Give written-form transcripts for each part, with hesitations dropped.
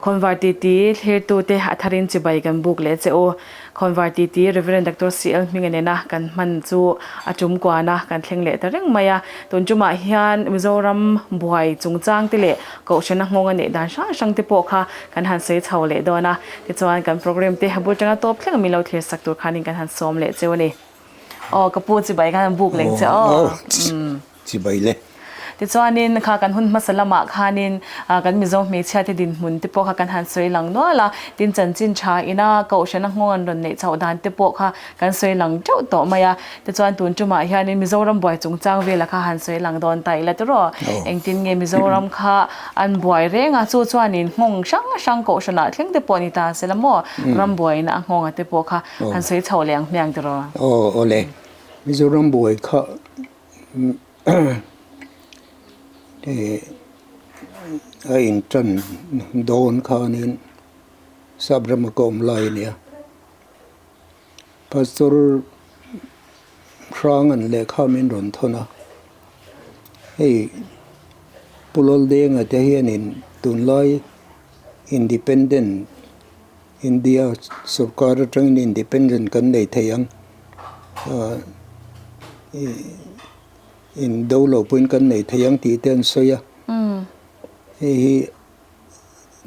Khawnvar titi thlirtute a tharin chibai kan buk leh che u. Khawnvar titi Rev. Doctor CL Hminga nena kan hman chu a tum kuana kan thleng leh ta reng mai a. Tun tumah hian Mizoram buai chungchang te leh Kohhrana nghawng a neih dan hrang hrang te pawh kha kan han sawi chho leh dawn a. Tichuan kan program te bul tanga tawp thleng min lo thlir sak tur khanin kan han sawm leh cheu a ni. Aw ka pu chibai khan an buk leng che aw. Chibai le. Tichuanin kha kan hun hmasa lamah khanin kan Mizo hmeichhia te dinhmun te pawh kha kan han sawi lang nual a, tin chanchin tha ina Kohhrana nghawng an rawn neih chhoh dan te pawh kha kan sawi lang teuh tawh mai a. Tichuan tun tumah hianin Mizoram buai chungchang vela kha han sawi lang dawn ta ila tiraw? Engtin nge Mizoram kha an buai reng a, chu chuanin nghawng hrang hrang Kohhranah thleng te pawh ni ta se la maw? Ram buaina a nghawnga te pawh kha han sawi chho leh ang hmiang tiraw? Aw awle, Mizoram buai kha a intan dawn khanin sap rama ka awm lai a nia. Pastor hrang an lehkha min rawn thawn a, hei Pu Lawldenga te hianin tunlai independent India sorkar atangin independent kan nei thei ang in do lo pawhin kan nei thei ang tih te an sawi a hei hi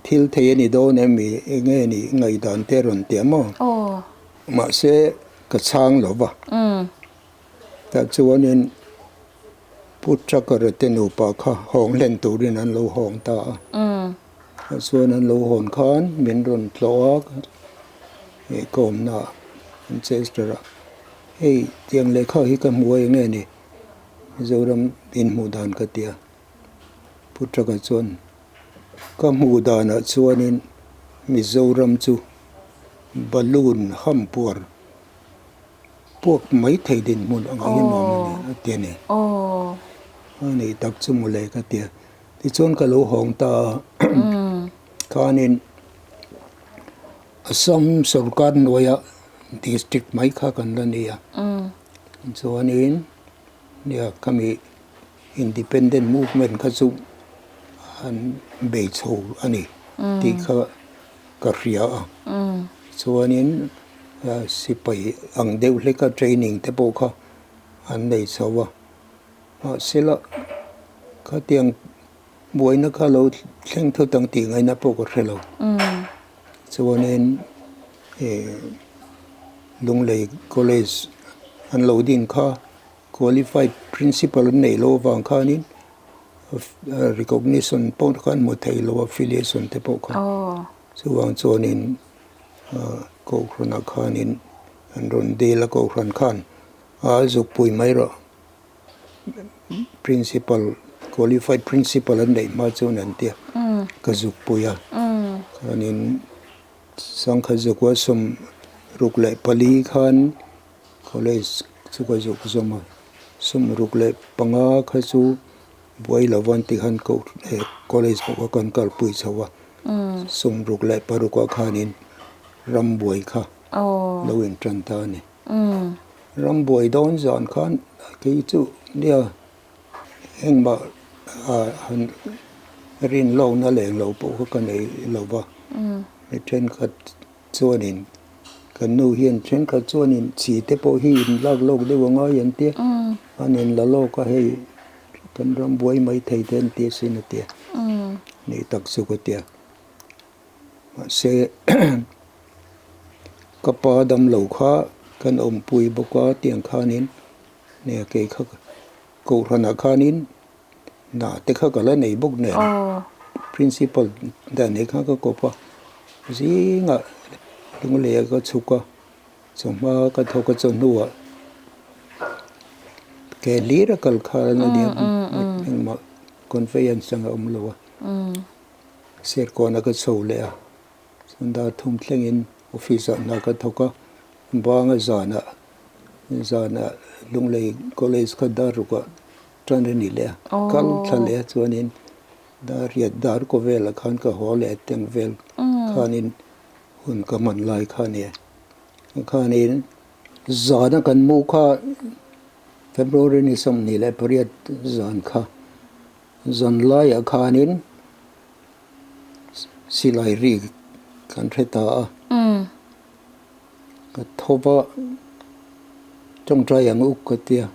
thil thei a ni dawn em mi enge ni ngaihdan te rawn ti a maw mahse ka chhang lo va tah chuanin Pu Tucker-a te nupa kha hawng hlen turin an lo hawng ta a. Tah chuan an lo hawn khan min rawn tlawh a, hei ka awmna ah Manchester ah hei tiang lehkha hi ka hmu a eng nge ni Mizoram inhmuh dan ka ti a. Pu Tucker chuan ka hmuh danah chuanin Mizoram chu balloon hampuar Puak mai thei dinhmun ang ah hian awm a ni a ti a ni. A nih tak chu mawle ka ti a. Tichuan ka lo hawng ta a, khanin Assam sorkar hnuaia district mai kha kan la ni a. Chuanin nia khami independent movement kha chu an bei chho a ni tih kha ka hria a. Chuanin Sipai ang deuh hleka training te pawh kha an nei chho a, mahsela khatiang buaina kha lo thleng thut ang tih ngaihna pawh ka hre lo. Chuanin Lunglei College an lo din kha qualified principal an neih loh avang khanin recognition pawh kha an hmu thei lo a, affiliation te pawh kha. Chuvang chuanin Kohhranah khanin an rawn dil a, Kohhran khan a zukpui mai rawh. Principal, qualified principal an neih hma chuan an tia ka zukpui a. Khanin sangkhat zukua 64 khan college chu ka zuk zawm a, 65 kha chu buai lo van ti khan college pawh kha kan kalpui chho a. 66 ah khanin ram buai kha lo intan ta a ni. Ram buai dawn zan khan kei chu nia engmah han rin lawkna leng lo pawh kha ka nei lo va, mi thenkhat chuanin kan nu hian thenkhat chuanin chi te pawh hi in lak lawk deuh a ngai an tia, an in la lawk a hei kan ram buai mai thei te an ti asin a tia. Nih tak chu ka tia. Mahse ka pa damlo kha kan awmpui bawk a tiang khanin nia kei kha kohhranah khanin hna te kha ka la nei bawk nen principal dan nei kha ka kawp a zingah lunglei ah ka chhuk a chawhma ka thawk a chawhnuah ke hlir a kal kha a nia engmah conveyance ang a awm lo a serkawn a ka chho leh a chuan dar thum thlengin office ah hna ka thawk a banga zanah zanah Lunglei college kha dar rukah tan a ni leh a kal thla leh a chuanin dar riat dar kaw velah khan ka haw leh a teng vel khanin hun ka hman lai kha a nia khanin zana kan mu kha February ni 28 zan kha zan laiah khanin. Silai ri kan hre ta a. Ka tho va, tawngtai ang uk ka tia.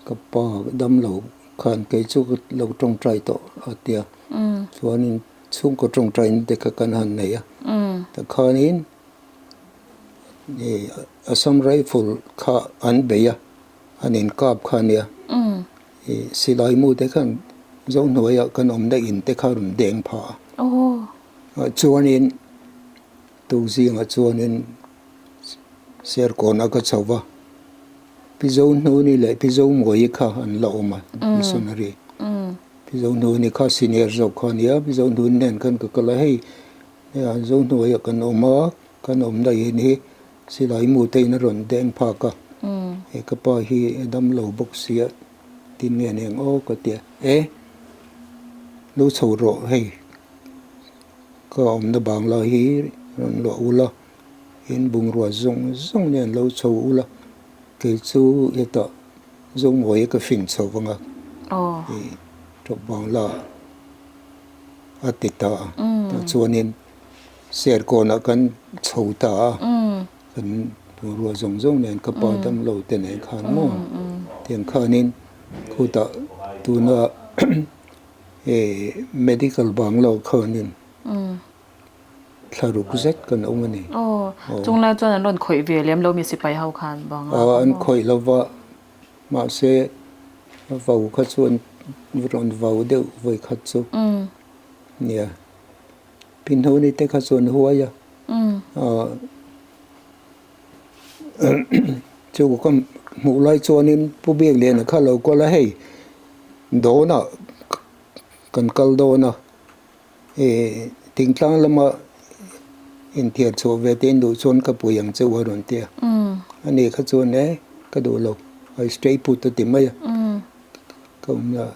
Ka pa damlo khan kei chu ka lo tawngtai tawh a tia. Chuanin chhungkaw tawngtaina te kha kan han nei a. Tikhanin Assam Rifle kha an bei a, an inkap kha a nia. Silai mu te khan Zohnuaiah kan awmna in te kha rawn deng phah a. Chuanin tukzingah chuanin Serkawnah ka chho va, Pi Zohnuni leh Pi Zomuaii kha an la awm a, missionary. Pi Zohnuni kha senior zawk kha a nia, Pi Zohnuni nen khan ka kal a, hei Zohnuaiah kan awm a, kan awmna in hi Silai mu te in a rawn deng phak a, he ka pa hi a dam lo bawk sia tin nge ni ang aw ka ti a, e lo chho rawh hei ka awmna bangla hi rawn luah ula in bungrua zawng zawng nen lo chho ula kei chu hetah Zomuaia ka fin chho vang a, i tawp bangla a ti ta a, tah chuanin. Serkawnah kan chho ta a, kan bungrua zawng zawng nen ka pa damlo te nen khan maw tiang khanin khutah tuna medical banglo khanin thla ruk zet kan awm a ni. Aw, chunglai chuan an rawn khawih ve lem lo mi sipai ho khan banglo kha maw? An khawih lova, mahse vau kha chuan rawn vau deuh vawikhat chu nia. Pinhoni te kha chuan huai a, chu ka hmuh lai chuanin Pu Biakliana kha lo kal a, hei dawnah kan kal dawn a, ih thingtlang lama inthiar chhuah ve te induh chuan ka pui ang che u a rawn ti a, ani kha chuan e ka duh lo, I stay put a ti mai a, ka awm la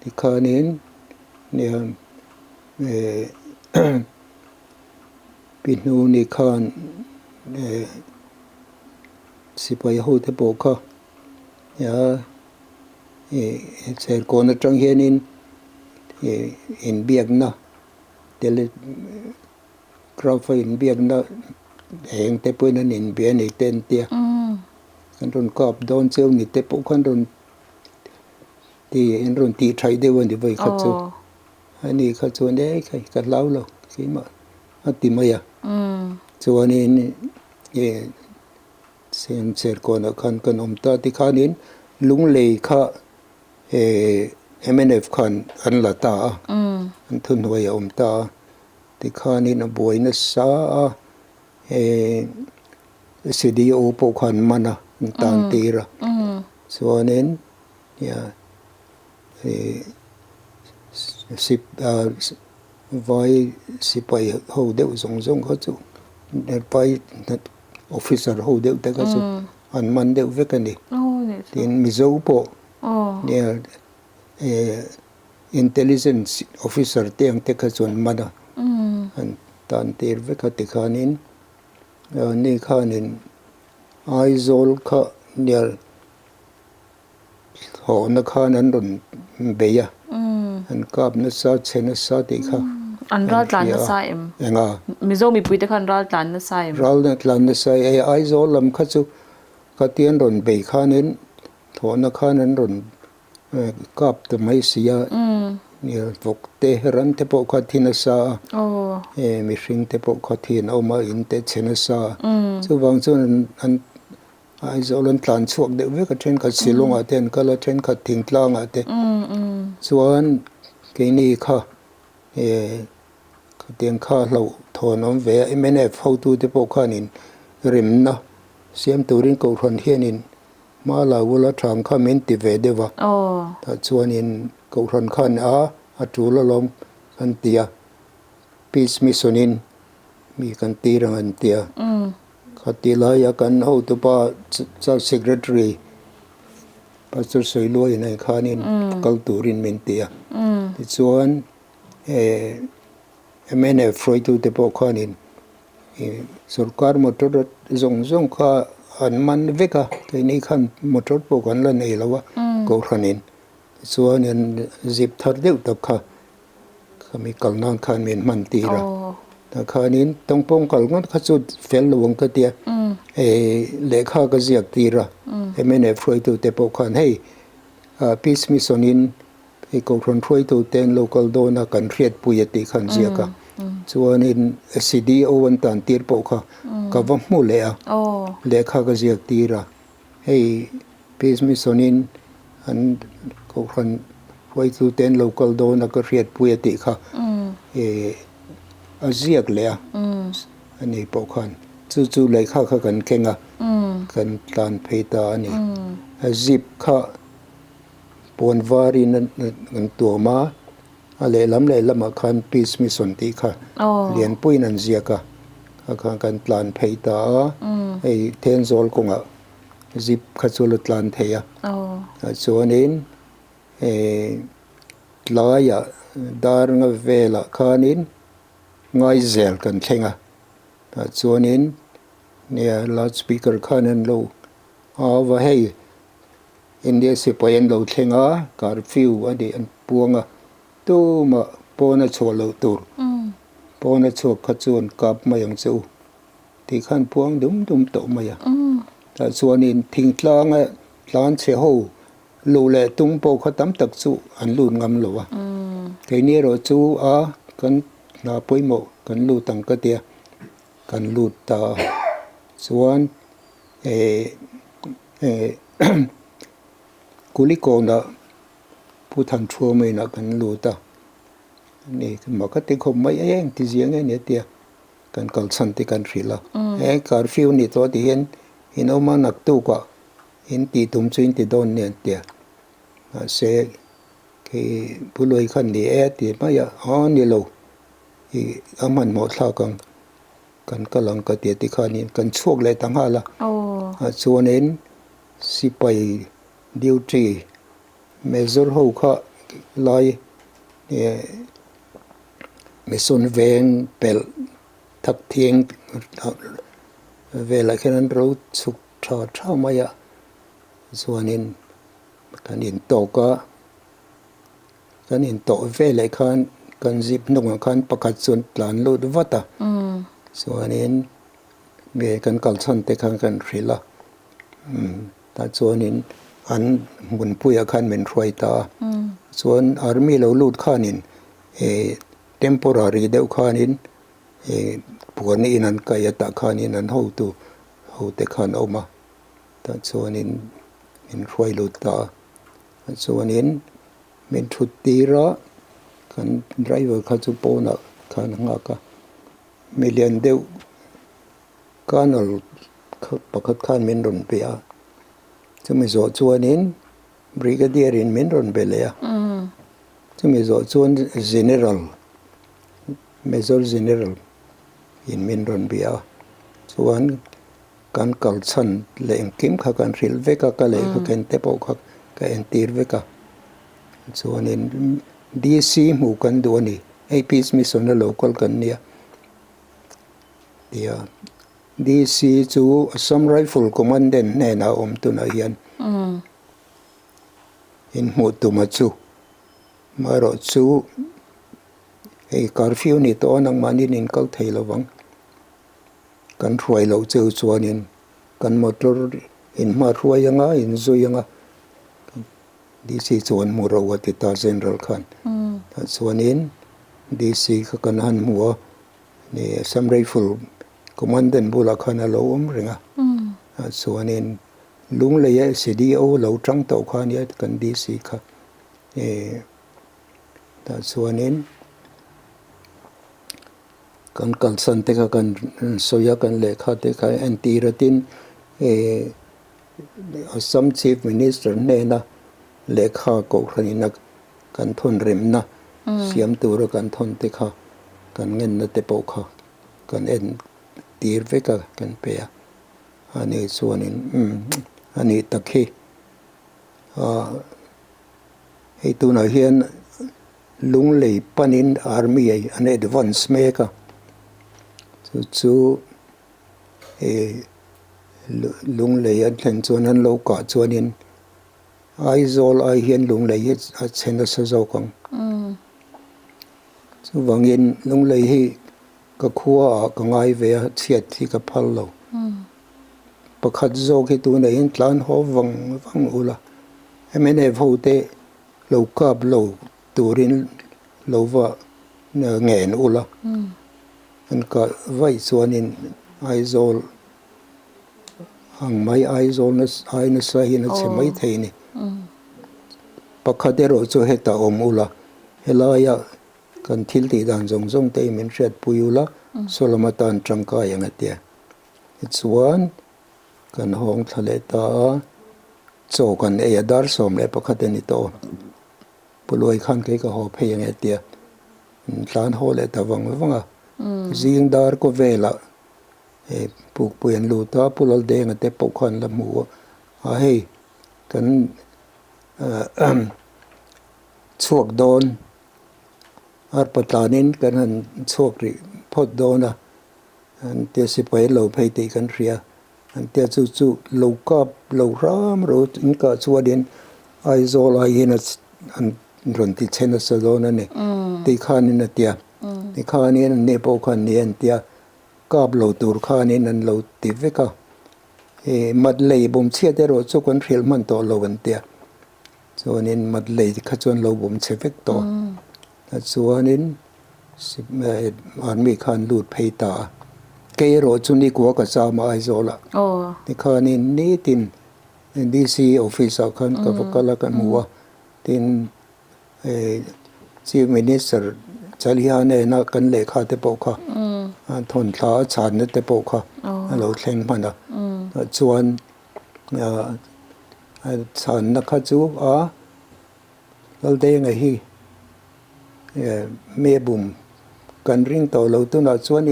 tikhanin nia. Pi Hnuni khan sipai ho te pawh kha Serkawn atang hianin inbiakna telegraph a inbiakna eng te pawhin an inbia a ni te an tia an rawn kap dawn cheu ni te pawh khan rawn ti an rawn tih thaih deuh a ni vawi khat chu. Ani kha chuan e khai ka hlau lo keimah a ti mai a. Chuanin e Serkawnah khan kan awm ta tikhanin Lunglei kha e mnf khan an la ta a, an thuhnuai a awm ta a. Tikhanin a buai nasa a, e CDO pawh khan man a, an tan tir a. Chuanin Vai sipai ho deuh zawng zawng kha chu vai officer ho deuh te kha chu an man deuh vek a ni. Tin Mizo pawh intelligence officer te ang te kha chu an man a, an tan tir vek a tikhanin ni khanin Aizawl kha Hlawhna khan an rawn bei a, an kap nasa, chhe nasa tih kha an ral tlan nasa em? Enga? Mizo mipui te khan ral tlan nasa em? Ral tlan nasa e, Aizawl lam kha chu khatia an rawn bei khanin hlawhna khan an rawn kap ta mai si a, vawk te ran te pawh kha thi nasa a, mihring te pawh kha thi an awm a, in te chhe nasa a, chuvang chuan an Aizawl an tlan chhuak deuh vek a, thenkhat Shillong ah te an kal a, thenkhat Thingtlang ah te. Chuan keini kha khatiang kha hlauh thawn awm ve a, mnf hotu te pawh khanin remna siam turin Kohhran hianin hma la ula thang kha min ti ve deuh a. Tah chuanin Kohhran khan a a tul alawm kan ti a, Peace Mission in mi kan tir ang an ti a. Khati laia kan hotupa Church Secretary Pastor Sawiluaiin a inkhanin kal turin min ti a. Tichuan mnf hruaitute pawh khanin sorkar motor zawng zawng kha an man vek a, keini khan motor pawh kan la nei lo a kohhranin. Tichuan zip thar deuh tak kha. Khami kal nan khan min hman tir a. Tah khanin tawngpawng kal ngawt kha chu fel lo ang ka tia. Lehkha ka ziak tir a. MNF hruaitute pawh khan hei Peace Mission in hei Kohhran hruaitute an lo kal dawn a kan hriatpui a tih kha an ziak a. Chuanin CDO an tan tir pawh kha ka va hmu leh a. Lehkha ka ziak tir a. Hei Peace Mission in an Kohhran hruaitu te an lo kal dawn a ka hriatpui a tih kha a ziak leh a a ni pawh khan chu chu lehkha kha kan keng a kan tlan phei ta a ni. A zip kha puan varin an tuam a, a lehlam lehlamah khan Peace Mission tih kha lianpuiin an ziak a, kha khan kan tlan phei ta a, hei Thenzawl kawngah zip kha chu la tlan thei a, chuanin tlaiah dar nga velah khanin Ngaizel kan thleng a, tah chuanin nia loudspeaker khan an lo au va hei India sipai an lo thleng a, curfew a nih an puang a, tumah pawn a chhuah loh tur, pawn a chhuak kha chuan kap mai ang che u. Tih khan puang dum dum tawh mai a. Tah chuanin thingtlanga tlan chhe ho luh leh tung pawh kha tam tak chu an lut ngam lo a. Keini erawh chu a kan hna pawimawh kan lut ang ka tia kan lut ta a. Chuan eh eh Kulikawnah Pu Thanṭhuama inah kan lut a. Ni mah ka ti khawp mai eng ti zia nge ni a tia. Kan kal chhan te kan hrilh a, he curfew ni tawh ti hian in awm a naktuk ah in tih tum chu in ti dawn nia an ti a, mahse khi Puluai khan ni e a ti mai a, aw ni lo ih a hmanhmawh thlak ang kan kal ang ka ti a tikhanin kan chhuak leh ta nghal a, ah chuanin sipai duty major ho kha lai eh. Mission veng pelh thak thiang velah khian an ro chhuk tha tha mai a, chuanin kan intawk a, kan intawh veleh khan kan zip hnungah khan pakhat chuan tlan lut vat a, chuanin nge kan kal chhan te khan kan hrilh a, tah chuanin an hmunpuiah khan min hruai ta a, chuan army lo lut khanin. He temporary deuh khanin he puan in an kaih a tah khanin an hotu ho te khan a awm a tah chuanin min hruai lut ta a tah chuanin min thut tir a kan driver kha chu pawnah khan a nghak a milian deuh colonel pakhat khan min rawn pe a chumi zawh chuanin brigadier in min rawn be leh a. Chumi zawh chuan General, Major General in min rawn bia a, chuan kan kal chhan leh engkim kha kan hrilh vek a, ka lehkha ken te pawh kha ka entir vek a. Chuanin DC hmuh kan duh a ni, hei Peace Mission a lo kal kan nia tia DC chu Assam Rifle Commandant hnenah a awm tunah hian. In hmuh tuma chu marawh chu hei curfew ni tawh a nangmahni in kal thei lo vang. Kan hruai loh cheu chuanin kan motor in hma hruai anga in zui anga DC chuan hmu ro a ti ta General khan. Tah chuanin DC kha kan han hmu a ni Assam Rifle Commandant bulah khan a lo awm reng a. Tah chuanin Lungleia CDO lo tang tawh kha ania kan DC kha eh tah chuanin kan kalsan te kha kan sawi a kan lehkha te kha entir a tin eh Assam Chief Minister hnena lehkha kohhran ina kan thawn remna siam tura kan thawn te kha kan ngenna te pawh kha kan entir vek a kan pe a. A nih chuanin umm a nih tak hi ah hei tunah hian lunglei panin army an advance mek a chu chu ih lunglei an thlen chuan an lo kah chuanin Aizawl ai hian lunglei hi a chhe nasa zawk ang. Chuvangin Lunglei hi ka khua ah ka ngai ve a, chhiat hi ka phal lo. Pakhat zawk hi tunah hian tlan haw vang vang ula, mnf ho te lo kap lo turin lo va ngen ula, an kah vaih chuanin Aizawl ang mai Aizawl ai nasa hian a chhe mai thei a ni. Pakhat erawh chu hetah awm ula, helaia kan thil tih dan zawng zawng te hi min hriatpui ula, saw lam atan tangkai ang a tia. Tichuan kan hawng thla leh ta a, chaw kan ei a, dar 11 a ni tawh a, Puluai khan kei ka haw phei ang e tia, tlan haw leh ta vang vang a, zing dar kaw velah Pukpui an lut a, Pu Laldenga te pawh khan la hmu a, hei kan chhuak dawn arpa tlanin kan han chhuak rih phawt dawn a, an tia sipai lo phei tih kan hria, an tia chu chu lo kap lo hram ro in kah chuanin Aizawl ai hian an rawn ti chhe nasa dawn a ni tih khanin a tia, tikhanin an ni pawh khan ni an tia kap lo tur khanin an lo ti vek a, ih mat lei bawm chhiat erawh chu kan hrilh hman tawh lo an tia. Chuanin mat lei kha chuan lo bawm chhe vek tawh a, chuanin army khan lut phei ta a, kei erawh chu nikua ka cham a Aizawl ah, tikhanin nitin DC office ah khan ka va kal a ka hmu a, tin Chief Minister Chaliha nena kan lehkha te pawh kha thawn thla a chhanna te pawh kha a lo thleng hman a, chuan A chhanna kha chu a Laldenga hi mebum kan ring tawh lo tunah chuan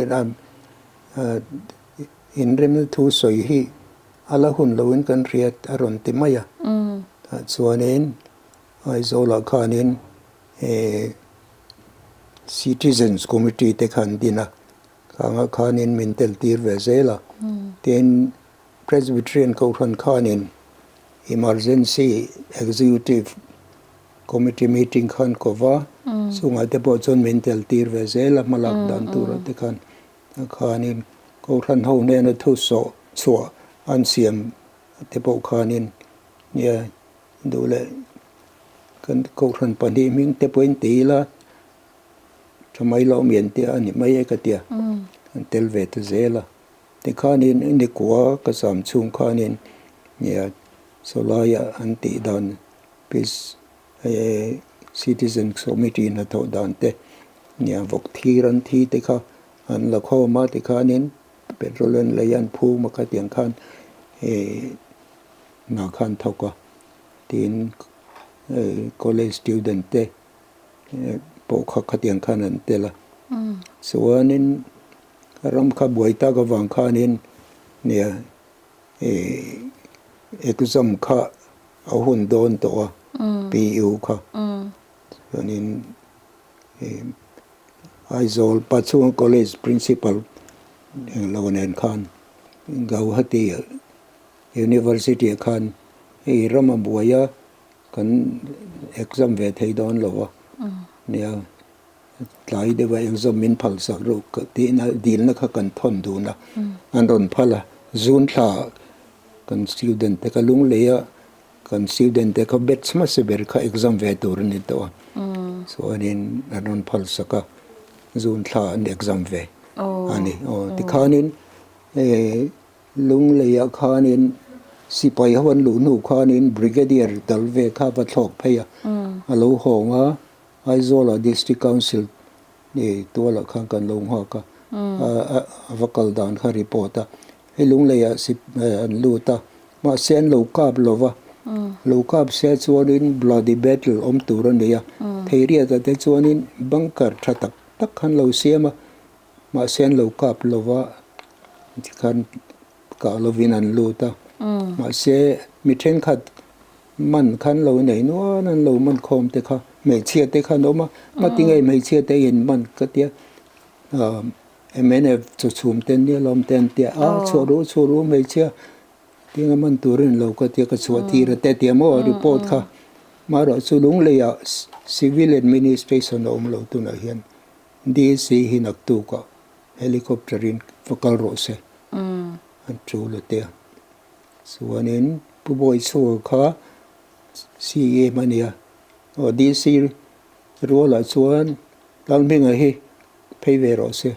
inremna thu sawi hi a la hun loin kan hriat a rawn ti mai a. Tah chuanin Aizawlah khanin Citizens Committee te kha an din a, khangah khanin min tel tir ve zel a. Tin, Presbyterian Kohhran khanin Emergency Executive Committee meeting khan ko va, chungah te pawh chuan min tel tir ve zel a, hmalak dan turah te khan khanin Kohhran ho hnena thu sawh chhuah an siam te pawh khanin nia duh leh kan Kohhran pahnih hming te pawhin ti ila tha mai lo mian tia a ni mai e ka tia, an tel ve ta zel a. Tikhanin nikua ka zam chhung khanin nia sawlaia an tih dan peace citizen committee hnathawh dan te nia vawk thir an thi te kha an la khawm a tikhanin petrol an lei an phum a khatiang khan hna khan thawk a tin college student te pawh kha khatiang khan an tel a chuanin. Ram kha buai tak avang khanin nia ih exam kha a hun dawn tawh a PU kha chuanin ih Aizawl Pachhunga College Principal englo nen khan Gauhati University ah khan hei ram a buai a kan exam ve thei dawn lo a nia. Tlai deuha engzawm min phal sak reuh ka tihna dilna kha kan thawn dun a, an rawn phal a, June thla kan student te kha lunglei a kan student te kha batch hmasa ber kha exam ve tur a ni tawh a, chuanin an rawn phal sak a, June thla an exam ve a ni. Aw tikhanin Lungleiah khanin sipai ho an luh hnu khanin Brigadier dal ve kha va thlawk phei a, a lo hawng a. Aizawlah District Council nei tualah khan kan lo nghak a, a va kal dan kha report a, hei Lungleiah an lut a, mahse an lo kap lo va, lo kap se chuanin bloody battle awm tur a nei a, Theiriatah te chuanin bunker tha tak tak khan lo siam a, mahse an lo kap lo va, tikhan kah lovin an lut a, mahse mi thenkhat Man khan lo nei nual an lo man khawm te kha hmeichhia te khan awm a, ngati nge hmeichhia te in man ka tia mnf chu chhum te nia lawm te an tia a chhuah ru chhuah ru hmeichhia tinga man tur in lo ka tia ka chhuah tir a te tia maw report kha marawh chu Lungleiah civil administration a awm lo tunah hian. DC hi naktukah helicopter in va kal rawh se an tul a tia. Chuanin Pu Bawichhunga kha CM a nia. Aw DC rualah chuan Lalhminga hi phei ve rawh se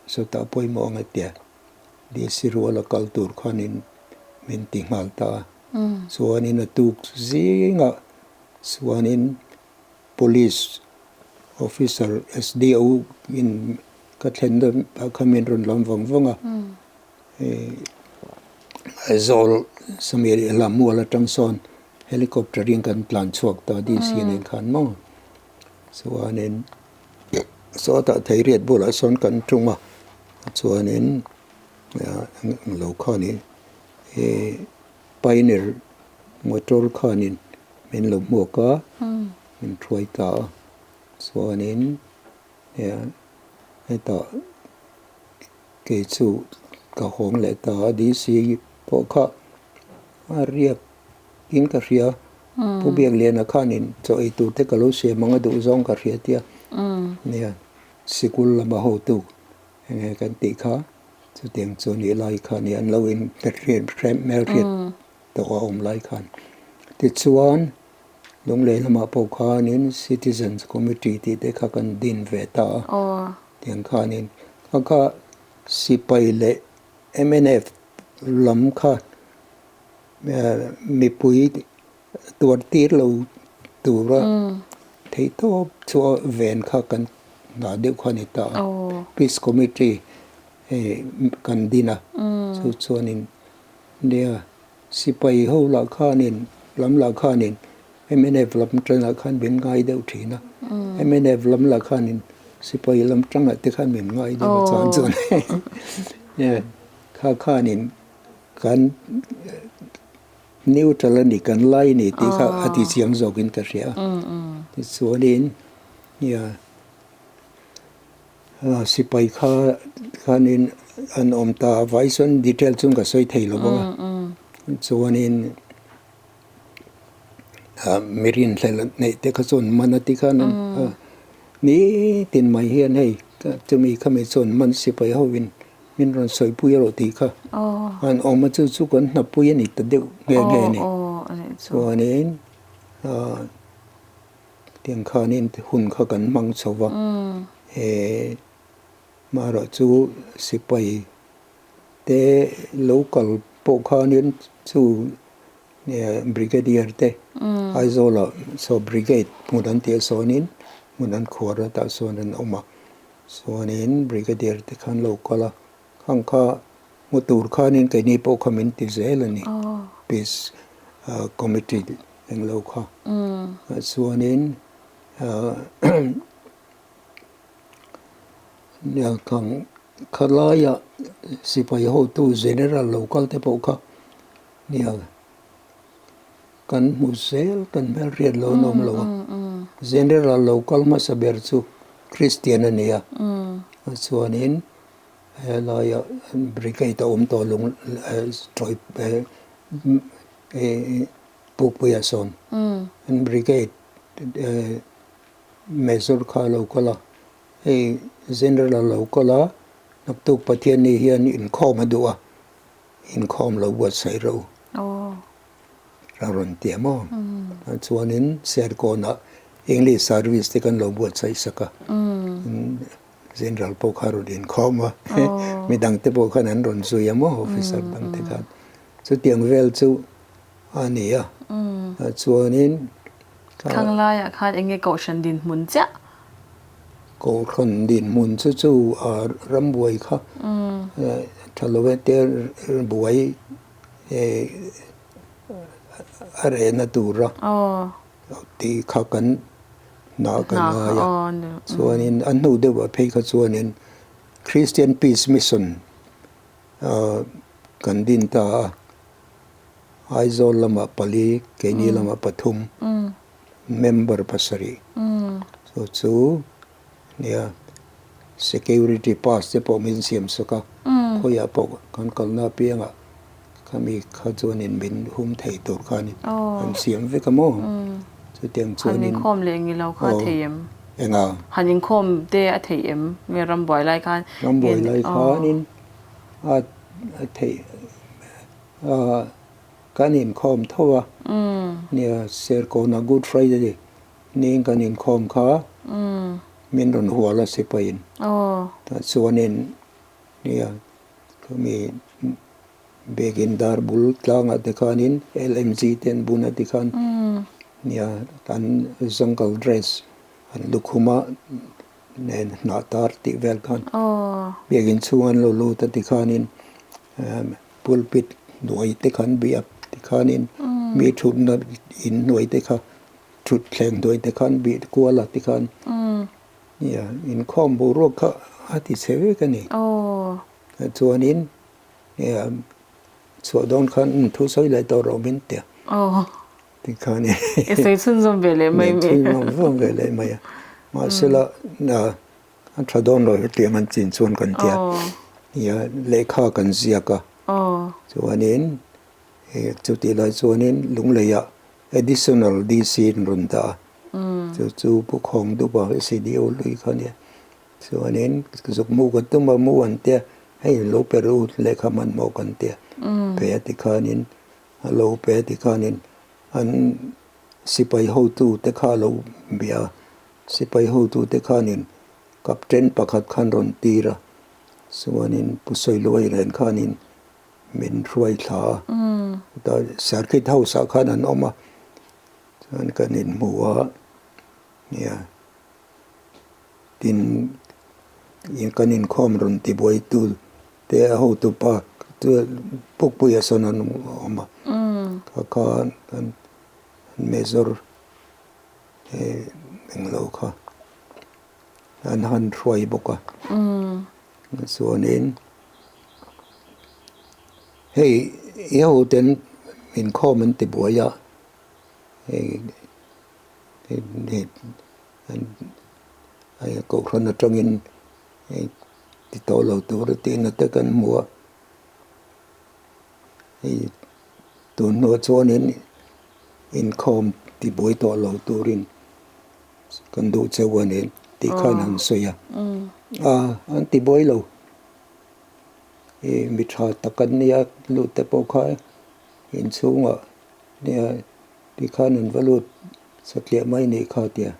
sawtah pawimawh ang a tia. DC ruala kal tur khanin min ti nghal ta a. Chuanin a tuk zingah chuanin Police officer SDO in ka thlen dawn ah khan min rawn lam vang vang a. Aizawl Samir ila mual atang sawn helicopter in kan tlan chhuak ta DC nen khan maw. Chuanin sawtah Theiriat bulah sawn kan tum a, chuanin lo khanin Pioneer motor khanin min lo hmuak a, min hruai ta a. Chuanin hetah kei chu ka hawng leh ta a, DC pawh kha a riak in ka hria. Pu Biakliana khanin chaw ei tur te ka lo siam ang a duh zawng ka hria tia. Nia, sikul lama hotu eng nge kan tih kha. Chutiang chu nih lai khan i an lo in hmelhriat tawh a awm lai khan. Tichuan, Lunglei lamah pawh khanin Citizens Committee tih te kha kan din ve ta a. Tiang khanin kha kha sipai leh mnf lam kha mipui tuar tir lo tura theihtawp chu ven kha kan nghah deuh kha a ni ta a. Peace Committee hei kan din a, chu chuanin nia sipai ho lah khanin lam lah khanin mnf lam tangah khan min ngai deuh thin a, mnf lam lah khanin sipai lam tangah te khan min ngai deuh a chuan chuan kha khanin kan Neutral a ni, kan lai a ni tih kha a ti chiang zawkin ka hria a. Tichuanin nia sipai kha khanin an awm ta a, vai chuan detail chuan ka sawi thei lo bawk a. Chuanin mi rinhlelh neih te kha chuan man a ti khan nitin mai hian hei chumi khami chuan man sipai hovin Min rawn sawipui erawh tih kha an awm a, chu chu kan hnapui a ni ta deuh nghe nghe a ni. Chuanin tiang khanin hun kha kan hmang chho va, marawh chu sipai te lo kal pawh khanin chu Brigadier te Aizawlah saw Brigade hmun an tih sawnin hmun an khuar a tah sawn an awm a. Chuanin Brigadier te khan lo kal a, khang kha hmu tur khanin keini pawh kha min ti zel a ni, Peace Committee eng lo kha. Chuanin khang khalaia sipai hotu General lo kal te pawh kha nia kan hmu zel, kan hmelhriat lo an awm lo a. General lo kal hmasa ber chu Christian a ni a, chuanin helaia brigade a awm tawh lung tawi Pukpuia sawn an brigade major kha a lo kal a, hei General a lo kal a, naktuk Pathianni hian inkhawm a duh a, inkhawm lo buatsaih rawh u. A rawn ti a maw? Chuanin Serkawnah English service te kan lo buatsaih sak a, General pawh kha a rawn inkhawm a, midang te pawh khan an rawn zui a maw, officer dang te khan. Chutiang vel chu a ni a, chuanin. Khang laiah khan eng nge Kohhran dinhmun chiah? Kohhran dinhmun chu chu rambuai kha tha lo e te buai a rehna tura tih kha kan hna kan ngai a. Chuanin a hnu deuhah phei kha chuanin Christian Peace Mission kan din ta a, Aizawl lamah pali, keini lamah pathum, member pasarih. Chu chu nia security pass te pawh min siam sak a, khawiah pawh kan kalna apiangah khami kha chuanin min hum thei tur khanin an siam vek a maw? Chutiang chuanin. Han inkhawm leh ngi lo kha thei em? Enga? Han inkhawm te a theih em? Nge rambuai lai khan? Rambuai lai khanin a theih a kan inkhawm tho a. Nia Serkawna Good Friday niin kan inkhawm kha min rawn hual a sipaiin. Tah chuanin nia khami Biakin dar bul tlangah te khanin LMG te an bun a ti khan nia an jungle dress an lukhum a nen hnah tar tih vel khan biakin chhung an lo lut a ti khanin pulpit hnuai te khan biak ti khanin mi thutna in hnuai te kha thutthleng hnuai te khan bih kual a ti khan nia inkhawm boruak kha a ti chhe vek a ni. Chuanin chhuah dawn khan thu sawi leh tawh rawh min tia. Ti khan i sawi chhunzawm ve leh mai mi. Chhunzawm ve leh mai a. Mahsela a tha dawn lo hetiang an chin chuan kan tia. Nia lehkha kan ziak a. Chuanin chutih lai chuanin Lungleiah additional DC an rawn dah a. Chu chu Pu Khawng Dupa CDO lui kha nia. Chuanin zuk mu kan tum a, mu an tia, hei lo pe ru lehkha hmanhmawh kan tia, pe a ti khanin a lo pe a ti khanin an sipai hotu te kha a lo bia a, sipai hotu te khanin captain pakhat khan rawn tir a, chuanin Pu Sawiluai nen khanin min hruai thla a, chutah circuit house ah khan an awm a, chuan kan inhmu a, nia. Tin, kan inkhawm rawn tibuaitu te a hotupa chu Pukpuia sawn an awm a, kha kha an major englo kha an han hruai bawk a. Chuanin hei i hoten inkhawm an tibuai a, hei Kohhran atangin hei ti tawh lo tur a tihna te kan hmu a, hei tun hnuah chuanin inkhawm tibuai tawh lo turin kan duh cheu a ni tih khan an sawi a, a an tibuai lo, mi tha tak an nia lut te pawh kha inchhungah nia Tikhan an va lut satliah mai nih kha tia.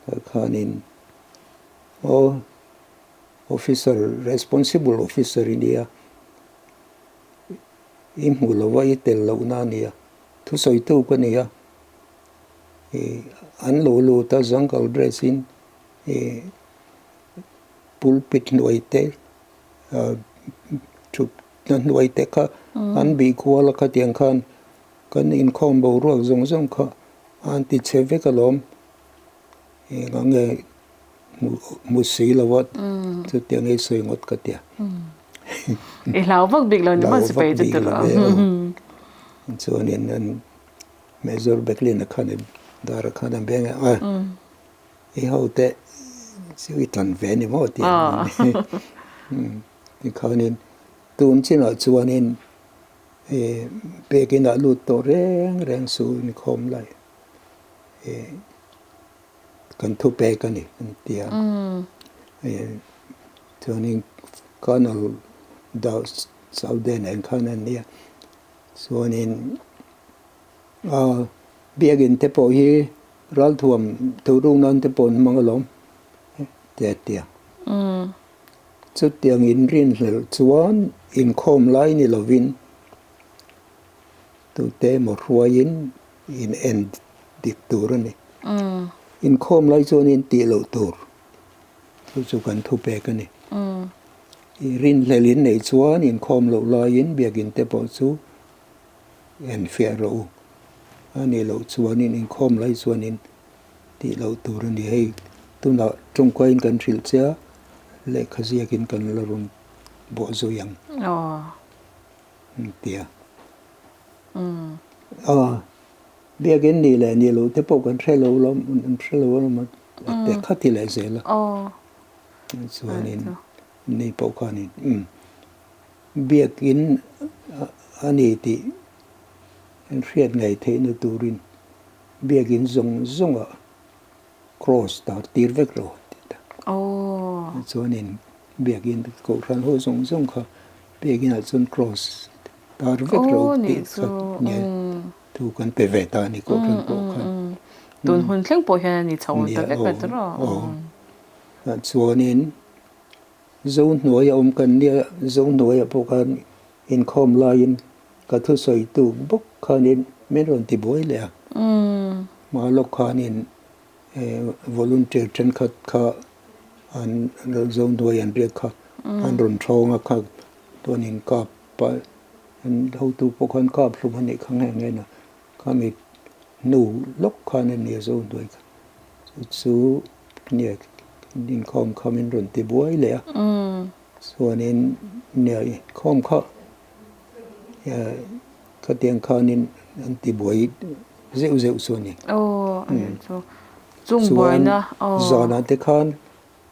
Tah khanin aw officer responsible officer i nia, i hmu lo a i tel lohna a nia, thusawitu ka nia, ih an lo lut a jungle dress in ih pulpit hnuai te thup Na hnuai te kha an bih kual a khatiang khan kan inkhawm boruak zawng zawng kha an ti chhe vek alawm. Eng ang nge hmu si lo a chutiang ei sawi ngawt ka tia. I hlau vak bik lo ni maw sipai chu tur a. Chuanin an Major Becklin a khan dar a khan a beng a i ho te chu i tan ve ni maw tia. Tikhanin tun chinah chuanin pekin ah lut tawh reng reng su inkhawm lai kan thu pek a ni an ti a. Chuanin Colonel Sauden ang khan an nia. Chuanin biakin te pawh hi ralthuam thuruk nan te pawh an hmang alawm te a ti a. Chutiang inrinhlelh chuan inkhawm lai ni lovin tute emaw hruaiin in en dik tur a ni. Inkhawm lai chuan in tih loh tur chu chu kan thupek a ni. Rinhlelh in neih chuan inkhawm loh laiin biakin te pawh chu enfiah rawh u. A nih loh chuanin inkhawm lai chuanin Tih loh tur a ni. Hei tunah tawngkaiin kan hrilh che a, lehkha ziakin kan la rawn bawh zui ang an ti a. A, biakin nih leh nih loh te pawh kan hre lo lawm, an hre lo alawm a ti kha ti leh zel a. Chuanin ni pawh khanin biakin a ni tih an hriat ngei theihna turin Biakin zawng zawngah Cross tar tir vek lo an ti ta. Chuanin biakin kohhran ho zawng zawng kha biakinah chuan cross tar vek lo tih kha nia thu kan pe ve ta a ni kohhran pawh khan. Tun hun thleng pawh hian a ni chho ta vek a tiraw. Chuanin Zohnuaia awm kan nia, Zohnuaia pawh khan inkhawm laiin ka thusawi tuk bawk khanin min rawn ti buai leh a. Hma lawk khanin volunteer thenkhat kha an Zohnuai an riak kha an rawn thawng a kha chuanin kap an hotu pawh khan kap hlum a nih kha nghe nghe na khami hnu lawk khan a nia Zohnuai kha. Chu chu nia inkhawm kha min rawn ti buai leh a, chuanin nia inkhawm kha khatiang khanin an ti buai zeuh zeuh chu a ni. Chuan zanah te khan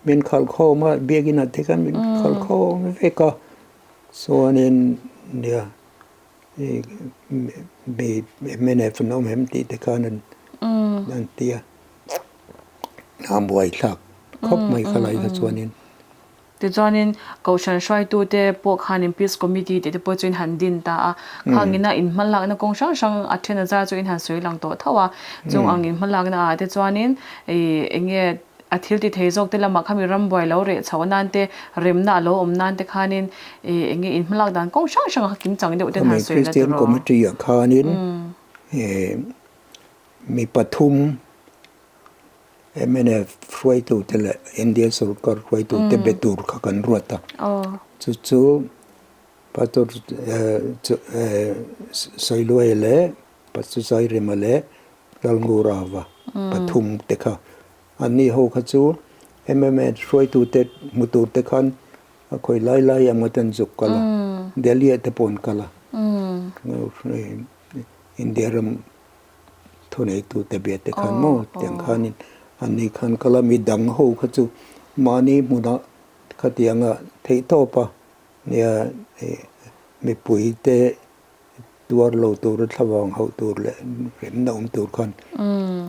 min khalh khawm a, biakinah te khan min khalh khawm vek a, chuanin nia mnf an awm em tih te khan an ti a, a buai thlak khawp mai kha lai kha chuanin. Tichuanin Kohhran hruaitute pawh khanin Peace Committee tih te pawh chu in han din ta a, khangina in hmalakna kawng hrang hrang a then a zar chu in han sawi lang tawh tho a, chung ang in hmalakna ah te chuanin ih eng nge A thil ti thei zawk te lamah khami rambuai lo reh chhoh nan te, remna a lo awm nan te khanin ih eng nge in hmalak dan kawng hrang hrang a kim chang deuh ten han Khami sawi la Christian tiraw? Committee ah khanin ih mi pathum mnf hruaitu te leh India sorkar hruaitu te be tur kha kan ruat a. Chu chu Pastor Sawiluai leh Pastor Zairema leh Lalngurava pathum te kha Anni ho kha chu MMA hruaitu te hmu tur te khan a khawi lai lai ang ngawt an zuk kal a, Delhi ah te pawh an kal a, India ram thuneitu te bia te khan maw tiang khanin anni khan kal a, midang ho kha chu mahni hmunah khatianga theihtawp a nia mipui te Tuar lo tur, thlavang hauh tur leh remna awm tur khan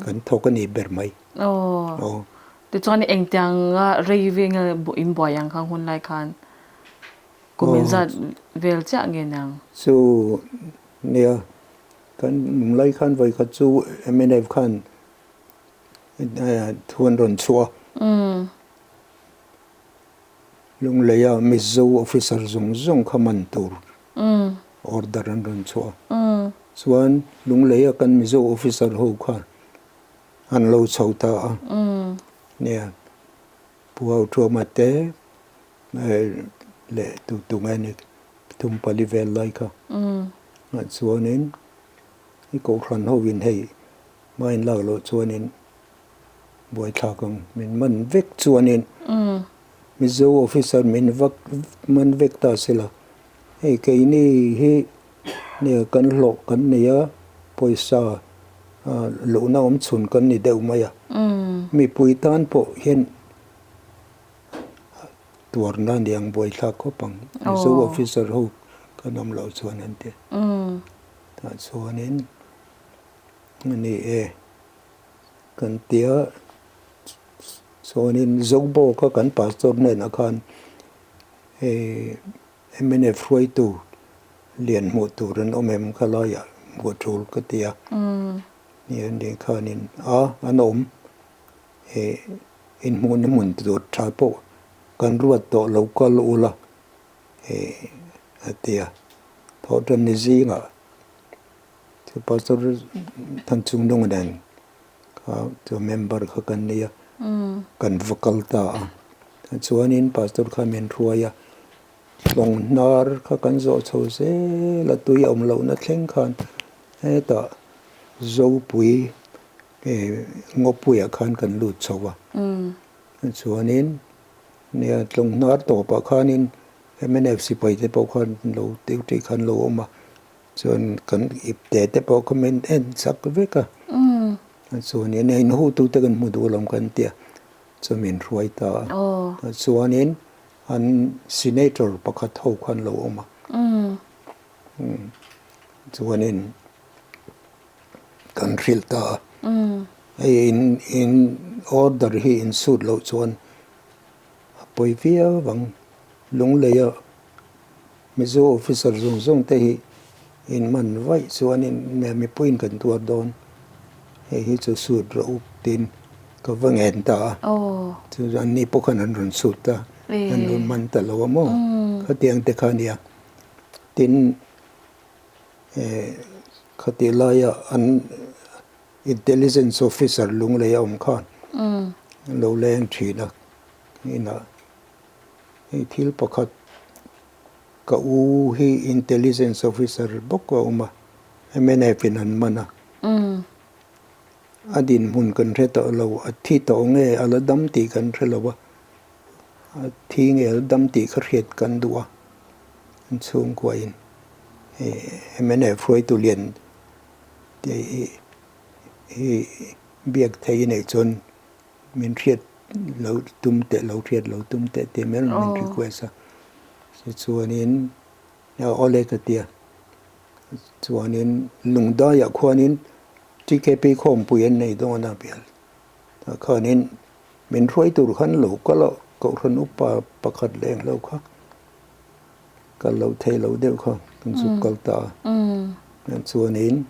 kan thawk a ni ber mai. Aw. Tichuan engtianga rei ve nge in buai ang kha hun lai khan kum in zat vel chiah nge niang? Chu nia, kan nung lai khan vawi khat chu mnf khan thu an rawn chhuah a. Lungleia Mizo officer zawng zawng kha man tur order an rawn chhuah a. Chuan Lungleia kan Mizo officer ho kha an lo chho ta a. Nia, Pu Hauṭhuama te leh tu tu nge ni thum pali vel lai kha. Chuanin i kohhran hoin hei hma in lak loh chuanin Buaithlak ang min man vek chuanin Mizo officer min vak man vek ta se la, hei keini hi nia kan hlawh kan nei a, pawisa luhna awm chhun kan ni deuh mai a, mipui tan pawh hian tuarna niang buaithlak khawp ang Mizo officer ho kan awm loh chuan an ti. Tah chuanin a ni e. Kan tia chuanin Zobo kha kan pastor hnenah khan hei mnf hruaitu lian hmuh tur an awm em kha laiah hmuh tul ka ti a, ni an nih khanin a an awm hei inhmuhna hmun tur tha pawh kan ruat tawh lo kal ula hei a ti a, thawhtanni zingah. Chu Pastor Thanchungnunga nen kha chu member kha kan nei a, kan va kal ta a. Chuanin Pastor kha min hruai a, hlawng hnar kha kan zawh chho zel a, tui a awm lohna thleng khan hetah Zopui Ngawpuiah khan kan lut chho a. Chuanin nia tlawng hnar tawpah khanin mnf sipai te pawh khan lo duty khan lo awm a. Chuan kan ipte te pawh kha min en chak vek a, chuanin a inhutute kan hmu duh alawm kan tia, chuan min hruai ta a, chuanin an senator pakhat ho khan lo awm a, chuanin kan hrilh ta a, hei in in. order hi in sut loh chuan a pawi viau ang. Lungleia Mizo officer zawng zawng te hi in man vaih chuanin mipuiin kan tuar dawn. Hei hi chu sut rawh u tiin ka va ngen ta a. Chu an ni pawh khan an rawn sut ta, an rawn man ta lo a maw? Khatiang te kha a nia. Tin, Khati laia an intelligence officer lunglei a awm khan an lo leng thin a, inah hei thil pakhat ka u hi intelligence officer bawk a awm a, mnf in an man a, a dinhmun kan hre tawh lo, a thi tawh nge a la dam tih kan hre lo a, a thi nge a la dam tih kha hriat kan duh a. An chhungkuain mnf hruaitu lian te hi biak thei a neih chuan min hriat lo tum teh lo hriat lo tum teh tih mai min request a. Tichuanin awle ka ti a, chuanin Lungdaiah khuanin TKP khawmpui an nei dawn a bial tah khanin min hruai tur khan lo kal a, Kohhran upa pakhat leh englo kha. Kal loh theih loh deuh kha kan zuk kal ta a. Chuanin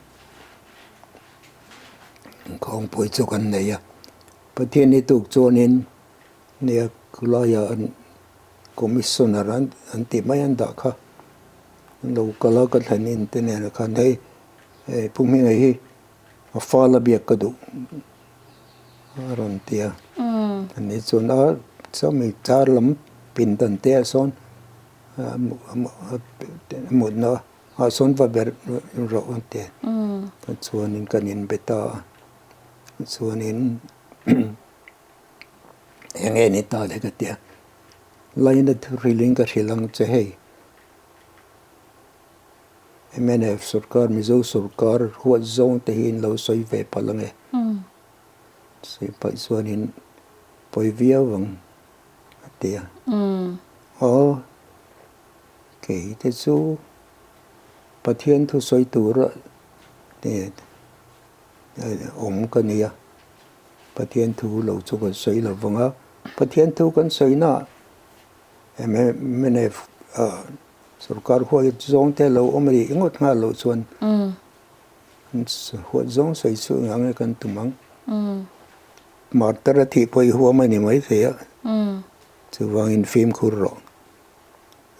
khawngpui chu kan nei a. Pathian hi tuk chuanin nia khulaiah an commissioner an tih mai an dah kha. An lo kal a ka thlen in te nen khan hei Pu Hminga hi a fal a biak ka duh a rawn ti a. Ani chuan a chawmi char lam pindan te ah sawn a mutna ah sawn va ber rawh a ti a. Chuanin kan inbe ta a. Chuanin eng nge ni ta le ka ti a. Laina thuhrilhin ka hrilh ang che hei. Mnf sorkar, Mizo sorkar huat zawng te hi in lo sawi ve palh ang e. Sawi paih chuanin pawi viau ang a ti a. Aw, kei te chu Pathian thu sawi tura awm ka ni a. Pathian thu lo chu kan sawi lo vang a. Pathian thu kan sawi na mnf Sorkar huat zawng te lo awm rih ngawt nghal loh chuan huat zawng sawi chu engah nge kan tum ang. Martar a thih pawh i huam a ni mai thei a, chuvangin fimkhur rawh.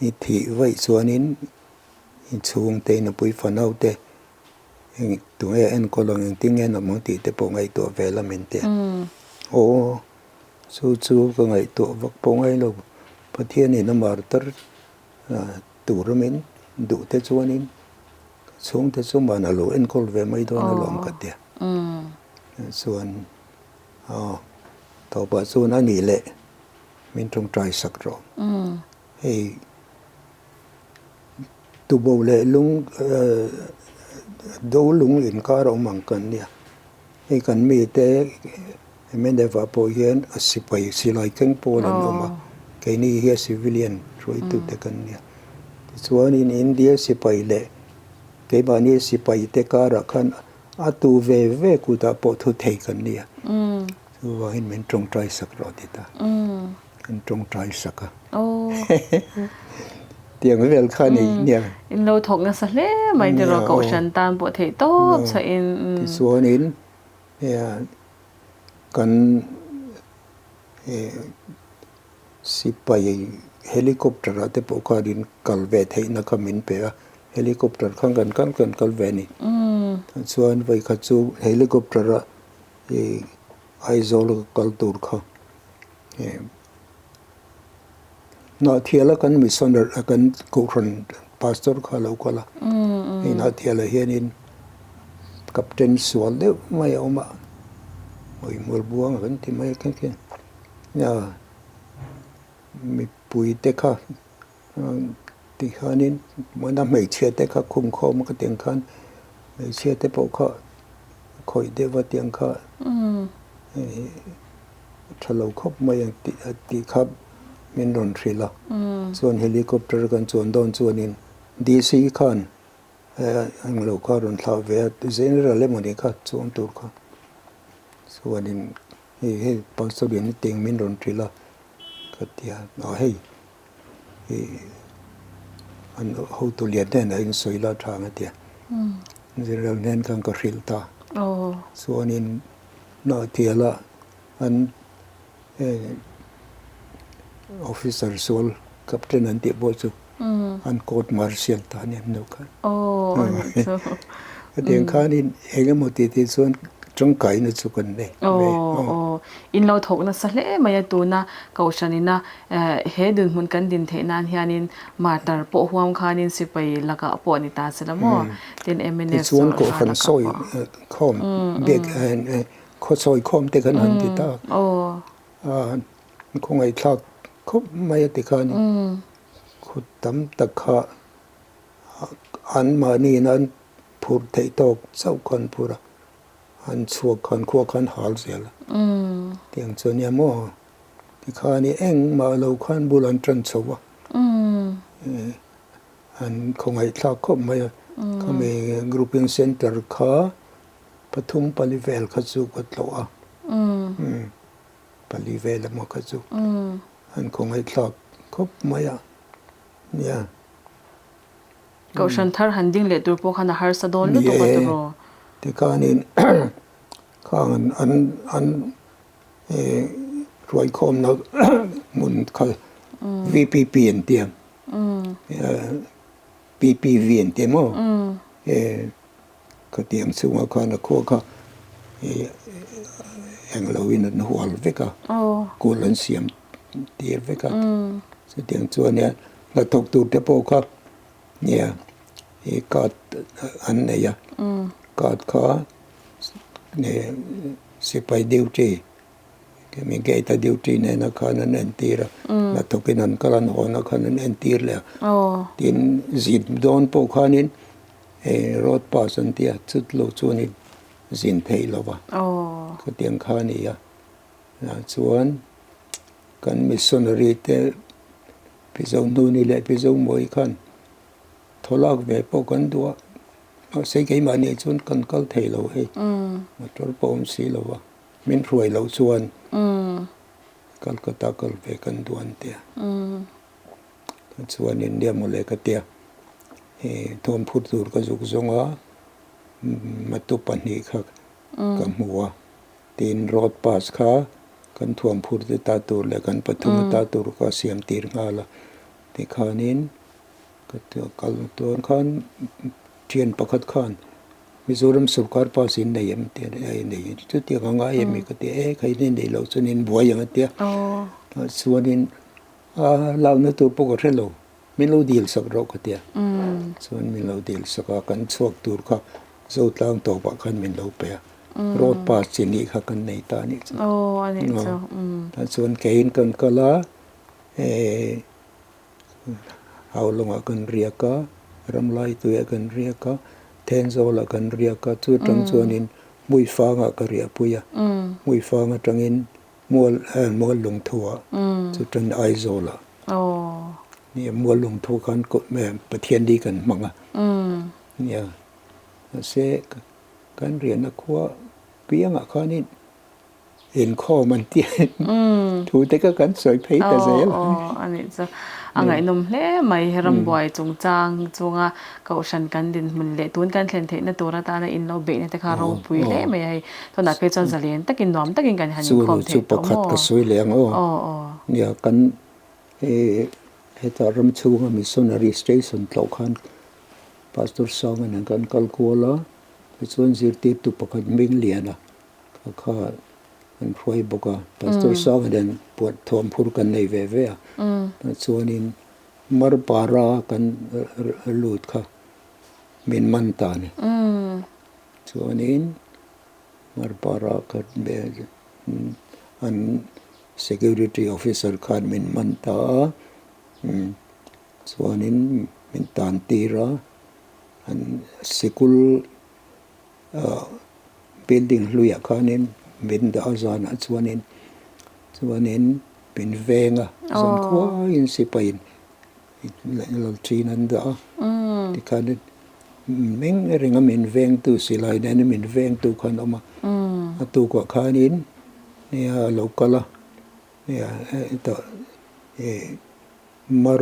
I thih vaih chuanin i chhungte, i nupui fanau te eng tunge enkawl ang, engtin nge an awm ang tih te pawh ngaihtuah ve la min ti a. Aw chu chu ka ngaihtuah vak pawh ngai lo, Pathianin a martar Tur amin duh te chuanin ka chhungte chu mahna lo enkawl ve mai dawn alawm ka ti a. Chuan aw tawpah chuan a nih leh min tawngtai sak rawh. Hei tubo leh lung do lung inkar a awm ang kan nia. Hei kan mite mnf ah pawh hian a sipai silai keng pawl an awm a, keini hi a civilian hruaitute kan nia. Tichuanin India sipai leh keimahni sipai te karah khan a tu ve ve kutah pawh thu thei kan nia. Chuvangin min tawngtai sak rawh ti ta. Kan tawngtai sak a. Tiang vel kha ni nia. In lo thawk nasa hle mai tiraw Kohhran tan pawh theih tawp chhuahin. Tichuanin kan sipai helicopter ah te pawh khan in kal ve theihna kha min pe a, helicopter khan kan kal kan kal ve a ni. Chuan vawikhat chu helicopter a Aizawl ka kal tur kha Hnahthiala kan missioner a kan kohhran pastor kha a lo kal a, hei Hnahthiala hianin captain sual deuh mai a awm a, Hawihmual buang a kan ti mai a kha khian mipui te kha tikhanin hmana hmeichhia te kha khum khawm a ka ti ang khan hmeichhia te pawh kha khawih deuh a ti ang kha tha lo khawp mai ang tih a tih kha min rawn hrilh a chuan helicopter kan chuan dawn chuanin DC khan englo kha a rawn thlah ve a general emaw ni kha chuang tur kha chuanin. Hei hei pastor in teng min rawn hrilh a ka ti a, aw hei ih an hotu lian hnenah in sawi la tha ang a ti a, general hnen khan ka hrilh ta. Chuanin Hnahtiala an officer sual captain an tih pawh chu an court martial ta a ni an lo khan. Hetiang khanin eng emaw tih tih chuan tangkaina chu kan nei ve. Aw, in lo thawk nasa hle mai a tuna Kohhran ina he dinhmun kan din theih nan hianin martyr pawh huam khanin sipai lakah pawh a ni ta se la maw? Tin mnf Tichuan Kohhran sawi khawm biak khaw sawi khawm te khan han ti ta a, khawngaihthlak khawp mai a ti khan khaw tam tak kha Anmahniin an phurh theih tawk chauh kha an phur a, an chhuak khan khua khan hal zel a. Tiang chu ania maw? Tikhan i engmah lo khan bul an tan chho a, an khawngaihthlak khawp mai a. Khami grouping centre kha pathum pali vel kha chu ka tlawh a, pali vel emaw kha chu an khawngaihthlak khawp mai a. Nia. Kohhran thar han ding leh tur pawh khan a harsa dawn lutuk a tawrh. Tikhanin khang an an an hruaikhawmna hmun kha VPP an tia PPV an tia maw khatiang chhungah khan a khua kha englo in an hual vek a kul an siam tir vek a chutiang chuan hnathawk tur te pawh kha nia ih card an nei a card kha sipai duty hemi gate a duty nena khan an entir a hnathawk in an kal an haw na khan an entir leh a tin zin dawn pawh khanin Hei road pass an tia chut lo chuanin zin theih lo va, khatiang kha a ni a. Chuan kan missionary te Pi Zohnuni leh Pi Zomawi khan thawlak ve pawh kan duh a, mahse keimahni chuan kan kal thei lo hei, motor pawh awm si lo va, min hruai loh chuan Calcutta kal ve kan duh an tia. Chuanin nia mawle ka tia, ih thawmphut tur ka zuk zawng a, matu pahnih kha ka hmu a, tin road pass kha kan thuamphur te ta tur leh kan pathum ta tur ka siam tir nghal a, tikhanin ka kal dawn khan thian pakhat khan Mizoram sorkar pass in nei em tia nei chutiang a ngai em ka tia e kha in nei loh chuan in buai ang a tia chuanin A lakna tur pawh ka hre lo, min lo dil sak rawh ka tia. Chuan min lo dil sak a, kan chhuak tur kha Zotlang tawpah khan min lo pe a, road pass chi nih kha kan nei ta a nih chu. Chuan keiin kan kal a, Haulawngah kan riak a, Ramlaituiah kan riak a, Thenzawlah kan riak a, chu atang chuanin Hmuifangah ka riahpui a, Hmuifang atangin Mual Mual Lungthu-ah chu tan Aizawl-ah nia Mual Lungthu khan Pathian ni kan hmang a nia mahse kan riahna khua piangah khanin inkhawm an ti a thu te kha kan sawi phei ta zel. Aw a nih chu a ngaihnawm hle mai he rambuai chungchang chunga Kohhran kan dinhmun leh tun kan thlen theihna tur atana in lo beihna te kha ropui hle mai a hei. Tunah phei chuan zalen takin nuam takin kan han inkhawm theih tawh maw? Chu pakhat ka sawi leh ang aw. Aw aw. Nia kan hetah ram chhunga missionary station tlawh khan Pastor Sanga nen kan kal kual a, tichuan zirtirtu pakhat hming lian a kha kha an hruai bawk a. Pastor Sanga nen puat thuam phur kan nei ve ve a. Chuanin Marpara kan lut kha min man ta a ni. Chuanin Marpara kha an security officer khan min man ta a, chuanin min tan tir a, an sikul building hluiah khanin min dah a zanah chuanin chuanin min veng a zan khuaiin sipaiin lalṭhin an dah a tikhanin meng renga min vengtu silai nena min vengtu khan a awm a a tukah khanin. Nia a lo kal a, nia hetah ih mar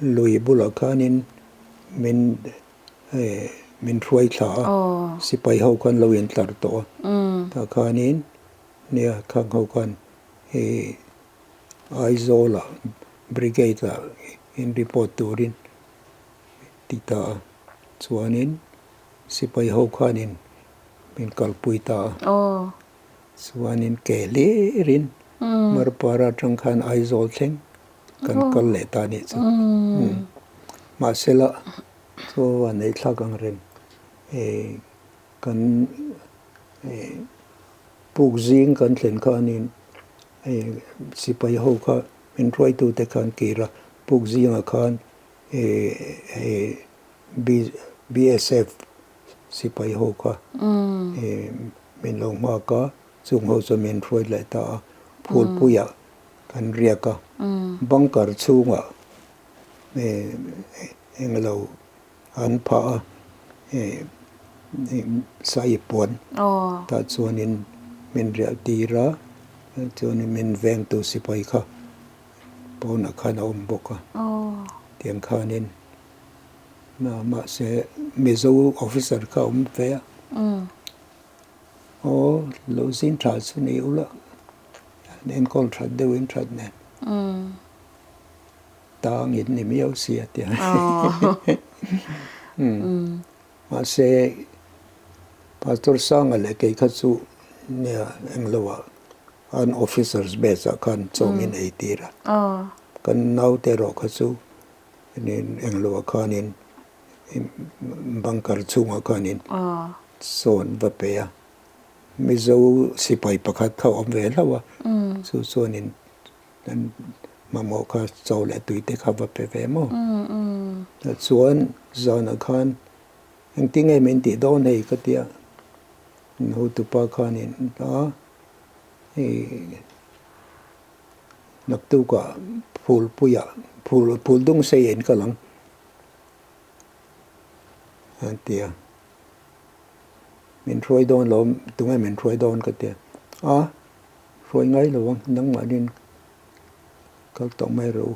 lui bulah khanin min ih min hruai thla a, sipai ho khan lo intlar tawh a, tah khanin nia khang ho khan ih Aizawl ah brigade ah in report turin ti ta a, chuanin sipai ho khanin min kalpui ta a. Chuanin ke hlirin Marpara atang khan Aizawl thleng kan kal leh ta a nih chu. Mahsela chu a neih thlak ang reng kan puk zing kan thlen khanin sipai ho kha min hruaitute khan kir a, puk zingah khan BSF sipai ho kha min lo nghak a, chung ho chu min hruai leh ta a, phulpuiah kan riak a, bunker chhungah englo an phah a, sai puan tah chuanin min riah tir a, chuanin min vengtu sipai kha pawnah khan a awm bawk a, tiang khanin Mahse Mizo officer kha awm ve a, aw lo zin tha chu ni ula, an enkawl that deuhin that nen tang in ni miau si a ti a. Mahse Pastor Sanga leh kei kha chu nia englo ah an officers mess ah khan chawm in ei tir a, kan naute erawh kha chu Englo ah khanin bunker chhungah khanin sawn va pe a, Mizo sipai pakhat kha a awm ve hlauh a, chu chuanin an mamawh kha chaw leh tui te kha va pe ve maw. Chuan zanah khan engtin nge min tih dawn hei ka tia, hotupa khanin a hei Naktukah phulpuiah phul phul dung sei in kal ang an ti a, min hruai dawn lo tunge min hruai dawn ka ti a, a hruai ngai lo ang nangmahniin kal tawh mai rawh u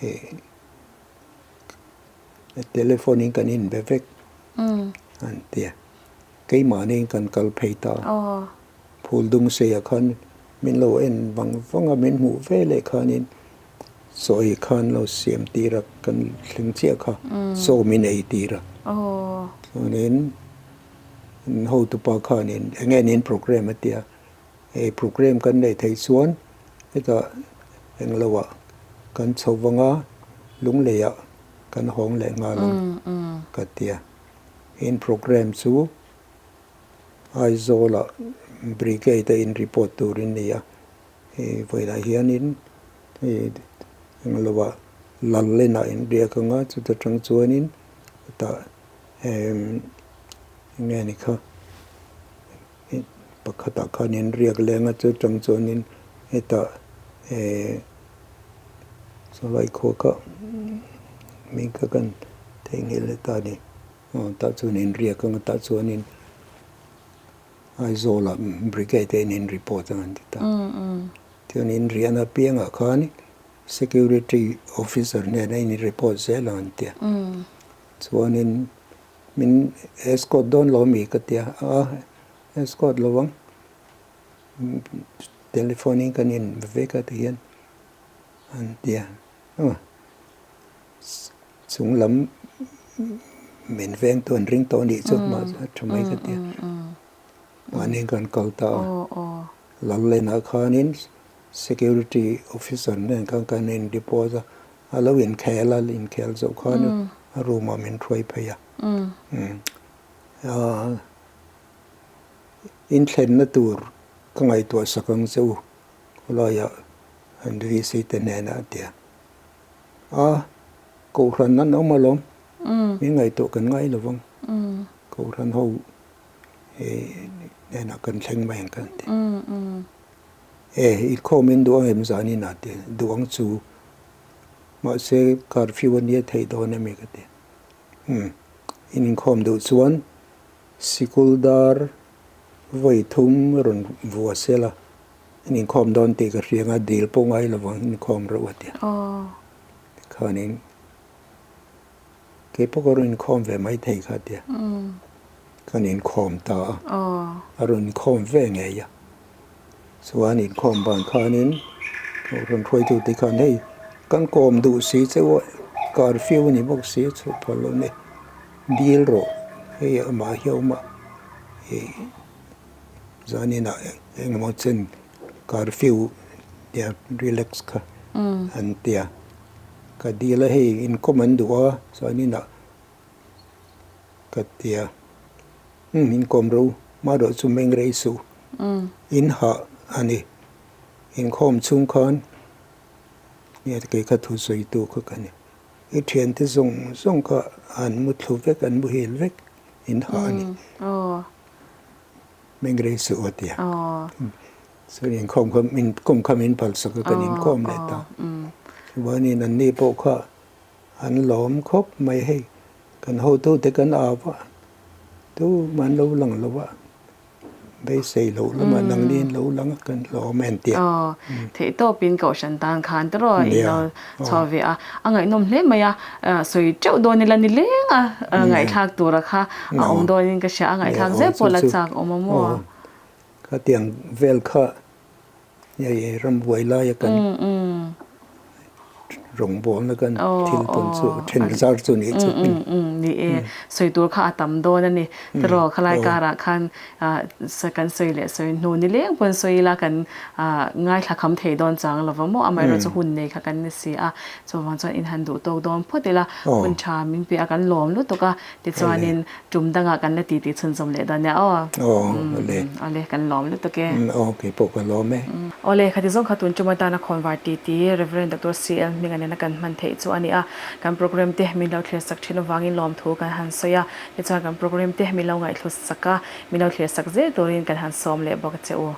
hei telephone in kan inbe vek an ti a, keimahniin kan kal phei ta a. Phul dung seiah khan min lo en vang vang a, min hmuh ve leh khanin chaw ei khan lo siam tir a, kan thleng chiah kha chaw min ei tir a. Chuanin hotupa khanin eng nge niin program a tia, hei program kan neih theih chuan hetah englo ah kan chho vang a, lungleiah kan hawng leh nghal ang ka tia. In program chu Aizawlah Brigade a in report tur in ni a, hei vawilah hianin hei englo ah Lallen ah in riak ang a, chuta tang chuanin hetah emm enge ni kha pakhatah khan in riak leng a, chu tang chuanin hetah eh chulai khua kha hming kha kan theihnghilh leh ta a ni. Aw tah chuan in riak ang a tah chuanin Aizawlah brigade a in report ang an ti ta. Chuan in riahna apiangah khan security officer nen a in report zel ang an ti a. Chuanin min escort dawn lo ami ka ti a, a escort lo ang telephone in kan in vek a ti hian an ti a. Chung lam min veng tu an ring tawh anih chu mahse a tha mai ka ti a. Mahni kan kal ta a. Lallenah khanin security officer nen khan kan in depose a, a lo inkhel a, inkhel zawh khan a room ah min hruai phei a. Inthlenna tur ka ngaihtuah sak ang che u khawlaiah an VC te hnenah a ti a. A, Kohhran an awm alawm. Min ngaihtuah kan ngai lo vang. Kohhran ho hnenah kan thleng mai ang kan ti. E, i khawmin duh ang em zanin a ti. Duh ang chu. Mahse, curfew a nia theih dawn emi ka ti. In inkhawm duh chuan sikul dar. Vawi thum rawn vua sel a, an inkhawm dawn tih ka hria anga dil pawh ngai lo vang inkhawm reuh a tia. Tikhanin kei pawh ka rawn inkhawm ve mai thei kha tia. Kan inkhawm ta a, a rawn inkhawm ve ngei a. Chuan inkhawm ban khanin rawn hruaitute khan hei kan kawm duh si che u a, curfew a ni bawk si a chhuah phal lo nia, dil rawh hei amah hi a awm a, ih zanin ah engemaw chen curfew tia relax kha an tia, ka dil a hei inkawm an duh a chuanin ah ka tia. Umm in kawm ro hma rawh chu meng rei suh. In hah a ni. Inkhawm chhung khan nge kei kha thu sawi tu kha ka ni. I thiante zawng zawng kha an mu thlu vek, an muhil vek in hah a ni. Meng rei suh a tia. Chuan inkhawm kha min kawm kha min phal sak a kan inkhawm leh ta. Chuanin anni pawh kha an lawm khawp mai hei. Kan hotute kan au a, tu man lo lang lo a, beisei loh lamah nangni in lo lang a, kan hlawm a entir. Aw, theih tawpin Kohhran tan khan te rawh in lo chhuah ve a, a ngaihnawm hle mai a, sawi teuh dawn ila ni leng a, ngaihthlak tura kha a awm dawnin ka hria a, ngaihthlak zel pawh la chak awm a maw? Khatiang vel kha Hei rambuai laia kan rawngbawlna kan thil tawn chu then zar chu nih chu. Ni e, sawi tur kha a tam dawn a ni. Tiraw khalai karah khan kan sawi leh sawi hnu ni leng pawn sawi ila kan ngaithla kham thei dawn chang lova maw amaherawh chu hun nei kha kan ni si a. Chuvang chuan in han duh tawk dawn phawt ila hun tha min pe a kan lawm lutuk a. Tichuanin tum dangah kan la titi chhunzawm leh dawn nia aw. Awle. Awle, kan lawm lutuk e. Aw, kei pawh ka lawm e. Awle, khati zawng kha tun tum atana khawnvar titi Rev. Doctor CL Hminga nena kan hman theih chu a ni a. Kan program te min lo thlir sak thin avangin lawmthu kan han sawi a. Tichuan kan program te min lo ngaihthlu sak a, min lo thlir sak zel turin kan han sawm leh bawk a che u.